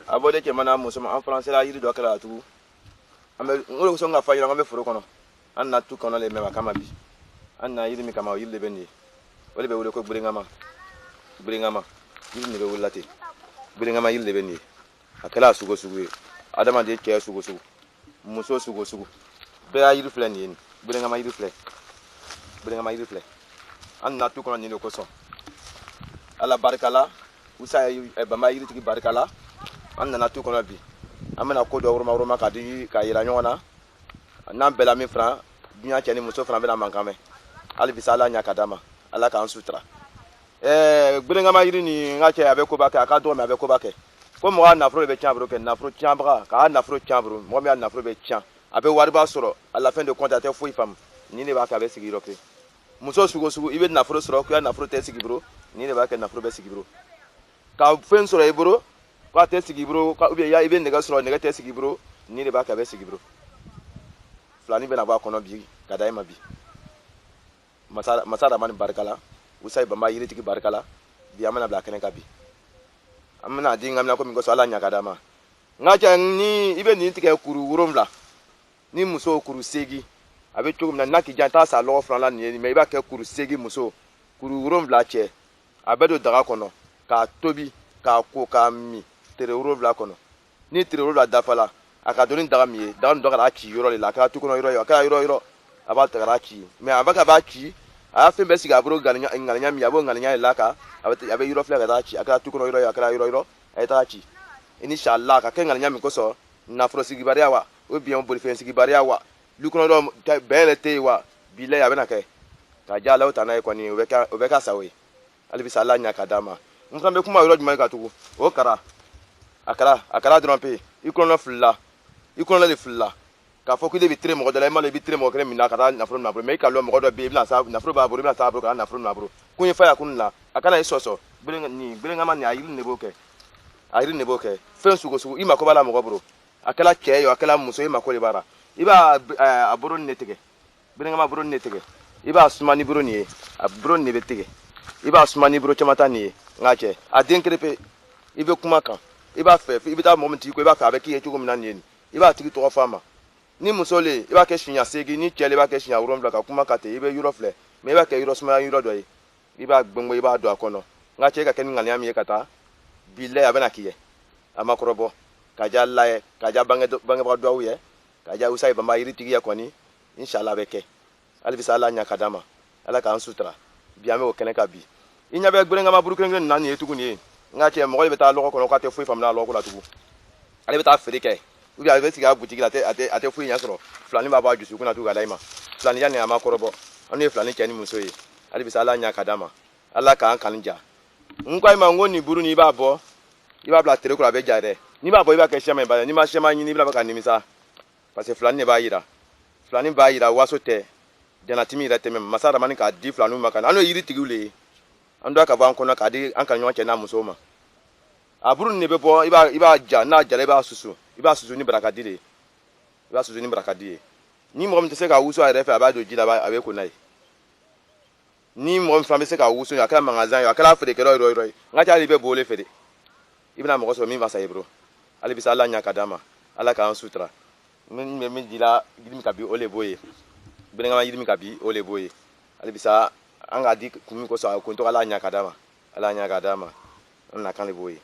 A bɔ de cɛman n'a musoman, an fana sera yiri dɔ kɛra la tugun. An bɛ n ko sɔn ka fa ɲɛna, an bɛ foro kɔnɔ, an na tu kɔnɔ le mɛ kama bi. An na yiri min kama, o yiri de bɛ nin ye, o de bɛ wele ko gberenkama. Gberenkama yiri de bɛ wele la ten. Gberenkama yiri de bɛ nin ye. A kɛra a sugu o sugu ye, adamaden cɛ sugu o sugu, muso sugu o sugu, bɛɛ y'a yiri filɛ nin ye. Nin gberenkama yiri filɛ, gberenkama yiri filɛ. An na tu kɔnɔ nin de kosɔn. Ala barika la, usa banba yiritigi barika la, an nana tu kɔnɔ bi. An bɛna ko dɔ woroma woroma k'a di k'a yira ɲɔgɔn na. N'an bɛɛ la min fana, duɲa cɛ ni muso fana bɛna mankan mɛn. Hali bisa Ala ɲa ka d'a ma, Ala k'an sutura. Gberenkama yiri nin, n ka cɛ, a bɛ koba kɛ. A ka dɔgɔ mɛ a bɛ koba kɛ. Ko mɔgɔ nafolo de bɛ tiɲɛ a bolo kɛ nafolo tiɲɛbaga k'a nafolo tiɲɛ a bolo. Mɔgɔ min y'a nafolo bɛ tiɲɛ, a bɛ wariba sɔrɔ, à la fin de compte a tɛ foyi faamu. Nin de b'a kɛ a bɛ sigi yɔrɔ kelen. Muso sugu o sugu, i bɛ nafolo sɔrɔ k'i ka nafolo tɛ sigi bolo, nin de b'a kɛ nafolo bɛ sigi bolo. Ka fɛn sɔrɔ i bolo k'a tɛ sigi bolo, ou bien i bɛ nɛgɛ sɔrɔ, nɛgɛ tɛ sigi bolo, nin de b'a kɛ a bɛ sigi bolo. Filani bɛna bɔ a kɔnɔ bi ka da e ma bi. Masa Ramani barika la, usayi banba yiritigi barika la, bi an bɛna bila kɛnɛ kan bi. An bɛna di ŋamina ko min kosɔn, Ala ɲa ka d'a ma. N ka cɛ, ni i bɛ nin tigɛ kuru 7, ni muso kuru 8, a bɛ cogo min na, n'a k'i diya, taa sa lɔgɔ fana la nin ye, mɛ i b'a kɛ kuru 8 muso, kuru 7 cɛ. A bɛ don daga kɔnɔ k'a tobi, k'a ko, k'a min tere 7 kɔnɔ. Ni tere 7 dafala, a ka don ni daga min ye, daga nin dɔ ka ci yɔrɔ de la, a kɛra tu kɔnɔ yɔrɔ ye, a kɛra yɔrɔ yɔrɔ, a b'a ta ka ci. Mɛ a bɛ ka b'a ci, a y'a fɛn bɛɛ sigi a bolo ŋaniya min ye, a b'o ŋaniya de la ka a bɛ yɔrɔ filɛ ka taa ci. A kɛra tu kɔnɔ yɔrɔ ye, a kɛra yɔrɔ yɔrɔ, a ye taa ci. Inshallah, ka kɛ ŋaniya min kosɔn, nafolo sigibariya wa, ou bien bolifɛn sigibariya wa, lu kɔnɔ yɔrɔ bɛn yɛrɛ tɛ yen wa, bilayi a bɛna kɛ ka diya Ala ta n'a ye kɔni, o bɛ kɛ sago ye. Hali bisa Ala ɲa ka d'a ma. N fana bɛ kuma yɔrɔ jumɛn kan tugun? O kara a kara a kara dɔrɔn pe. I kɔnɔ filila, i kɔnɔ de filila k'a fɔ k'i de bɛ tere mɔgɔ dɔ la. I m'a dɔn i bɛ tere mɔgɔ kelen min na ka taa nafolo minɛ a bolo, mɛ i ka lɔn mɔgɔ dɔ bɛ yen, i bɛna sa nafolo b'a bolo, i bɛna taa a bolo ka taa nafolo minɛ a bolo. Ko n ye fa ya kun la, a kana i sɔsɔ. Nin gberenkama nin, a yiri de b'o kɛ, a yiri de b'o kɛ. Fɛn sugu o sugu, i mako b'a la mɔgɔ bolo, a kɛra cɛ ye o, a kɛra muso ye, i mako de b'a la. I b'a a bolo nin de tigɛ, gberenkama bolo nin de tigɛ, i b'a suma ni bolo nin ye, a bolo nin de bɛ tigɛ, i b'a suma ni bolo caman ta nin ye. N ka cɛ, a den kelen pe, i bɛ kuma kan, i b'a fɛ i bɛ taa mɔgɔ min tigi ko i b'a fɛ a bɛ k'i ye cogo min na nin ye nin, i b'a tigi tɔgɔ fɔ a ma. Ni muso le, i b'a kɛ siɲɛ 8, ni cɛ le, i b'a kɛ siɲɛ 7 ka kuma ka ten. I bɛ yɔrɔ filɛ, mɛ i b'a kɛ yɔrɔ sumaya yɔrɔ dɔ ye, i b'a gbɛngbɛn, i b'a don a kɔnɔ. N ka cɛ, ka kɛ ni ŋaniya min ye ka taa bilayi, a bɛna k'i ye, a ma kɔrɔbɔ ka diya Ala ye, ka diya bangebaga duwawu ye, ka diya usayi banba yiritigi ye kɔni. Inshallah a bɛ kɛ. Hali bisa Ala ɲa ka d'a ma, Ala k'an sutura. Bi an bɛ o kɛnɛ kan bi. I ɲɛ bɛ gberenkama buru kelen kelen na nin ye tugun nin ye. N ka cɛ, mɔgɔ de bɛ taa lɔgɔ kɔnɔ k'a tɛ foyi faamuya lɔgɔ ko la tugun. Ale bɛ taa feere kɛ, ou bien a bɛ sigi a butigi la, a tɛ foyi ɲɛ sɔrɔ. Filani b'a bɔ a dusukun na tugun ka da i ma. Filaniya nin, a ma kɔrɔbɔ. An ye filani cɛ ni muso ye. Hali bisa Ala ɲa ka d'a ma, Ala k'an kanu ja. N ko i ma, n ko nin buru nin, i b'a bɔ, i b'a bila tere kɔrɔ, a bɛ ja dɛ. N'i b'a bɔ, i b'a kɛ sɛma ye, bari n'i ma sɛma ɲini, i bɛna ka nimisa, parce que filani de b'a yira, filani b'a yira. Waso tɛ, janatimi yɛrɛ tɛ, mɛ masa Ramani k'a di filaniw ma ka na. An n'o ye yiritigiw le ye, an dɔ ka bɔ an kɔnɔ k'a di an ka ɲɔgɔn cɛ n'a musow ma. A buru nin de bɛ bɔ, i b'a ja, n'a jara, i b'a susu, i b'a susu ni barakadi de ye, i b'a susu ni barakadi ye. Ni mɔgɔ min tɛ se k'a wusu a yɛrɛ fɛ, a b'a don ji la, a bɛ ko n'a ye. Ni mɔgɔ min fana bɛ se k'a wusu, a kɛra magasin ye, a kɛra feerekɛlaw yɔrɔ yɔrɔ ye, n ka ca, hali i bɛ bole feere, i bɛna mɔgɔ sɔrɔ min ma sa i bolo. Hali bisa Ala ɲa ka d'a ma, Ala k'an sutura. Min bɛ min dila yiri min ka bi, o le b'o ye. Gberenkama yiri min ka bi, o le b'o ye. Hali bisa an k'a di kun min kosɔn, a kun tɔgɔ, Ala ɲa ka d'a ma, Ala ɲa ka d'a ma. An nakan de b'o ye.